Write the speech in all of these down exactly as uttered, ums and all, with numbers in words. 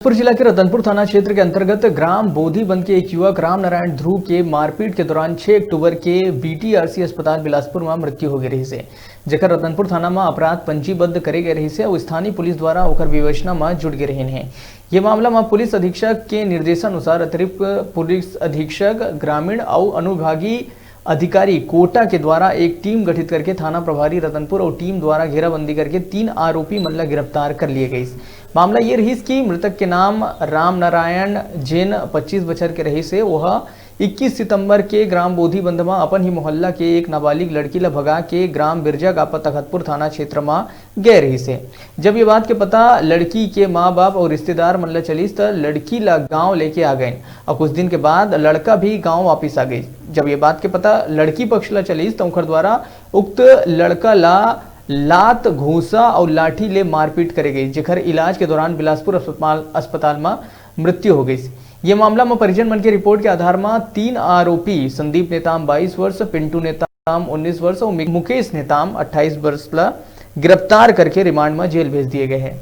बिलासपुर जिला के रतनपुर थाना क्षेत्र के अंतर्गत ग्राम बोधीबंद के एक युवक रामनारायण ध्रुव के मारपीट के दौरान छह अक्टूबर के बीटीआरसी अस्पताल बिलासपुर में मृत्यु हो गई रहिस हे, जेकर रतनपुर थाना में अपराध पंजीबद्ध करे गए रहिस हे अउ स्थानीय पुलिस द्वारा ओकर विवेचना में जुट गए रहिन हे। ये मामला में पुलिस अधीक्षक के निर्देशानुसार अतिरिक्त पुलिस अधीक्षक ग्रामीण अउ अनुविभागीय अधिकारी कोटा के द्वारा एक टीम गठित करके थाना प्रभारी रतनपुर अउ टीम द्वारा घेराबंदी करके तीन आरोपी मन ला गिरफ्तार कर लिए गइस। मामला ये रहिस कि मृतक के नाम रामनारायण, जेन पच्चीस बछर के रहिस हे, वह इक्कीस सितंबर के ग्राम बोधीबंध म अपन ही मोहल्ला के एक नाबालिग लड़की ला भगा के ग्राम बिरजा कापा तखतपुर थाना क्षेत्र म गए रहिस हे। जब ये बात के पता लड़की के माँ बाप और रिश्तेदार मन ला चलिस, त लड़की ला गांव लेके आ गए और कुछ दिन के बाद लड़का भी गांव वापिस आ गई। जब ये बात के पता लड़की पक्ष ला चलिस, त ओकर द्वारा उक्त लड़का ला लात, घूसा और लाठी ले मारपीट करे गई, जेकर इलाज के दौरान बिलासपुर अस्पताल, अस्पताल में मृत्यु हो गई। ये मामला में परिजन मन के रिपोर्ट के आधार में तीन आरोपी संदीप नेताम बाईस वर्ष, पिंटू नेताम उन्नीस वर्ष और मि-, मुकेश नेताम अट्ठाईस वर्ष ला गिरफ्तार करके रिमांड में जेल भेज दिए गए हैं।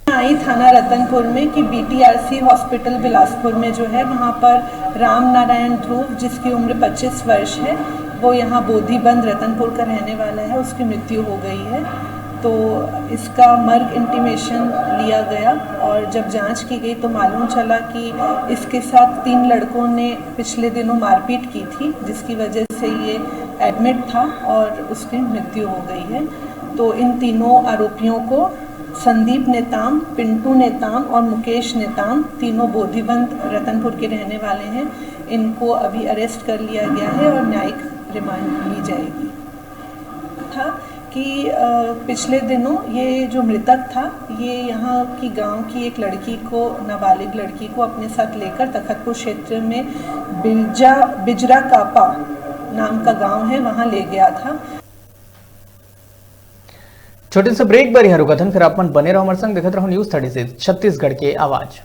आई थाना रतनपुर में कि बीटीआरसी हॉस्पिटल बिलासपुर में जो है, वहाँ पर राम नारायण ध्रुव, जिसकी उम्र पच्चीस वर्ष है, वो यहाँ बोधीबंद रतनपुर का रहने वाला है, उसकी मृत्यु हो गई है। तो इसका मर्ग इंटीमेशन लिया गया और जब जांच की गई तो मालूम चला कि इसके साथ तीन लड़कों ने पिछले दिनों मारपीट की थी, जिसकी वजह से ये एडमिट था और उसकी मृत्यु हो गई है। तो इन तीनों आरोपियों को, संदीप नेताम, पिंटू नेताम और मुकेश नेताम, तीनों बोधीबंद रतनपुर के रहने वाले हैं, इनको अभी अरेस्ट कर लिया गया है और न्यायिक रिमांड ली जाएगी। था कि अ, पिछले दिनों ये जो मृतक था, ये यहाँ की गांव की एक लड़की को, नाबालिग लड़की को अपने साथ लेकर तखतपुर क्षेत्र में बिरजा, बिजरा कापा नाम का गांव है, वहां ले गया था। छोटे से ब्रेक बर यहाँ रुकत हन, फिर आप मन बने रहो हमारे संग, देखत रहो न्यूज़ थर्टी सिक्स छत्तीसगढ़ के आवाज़।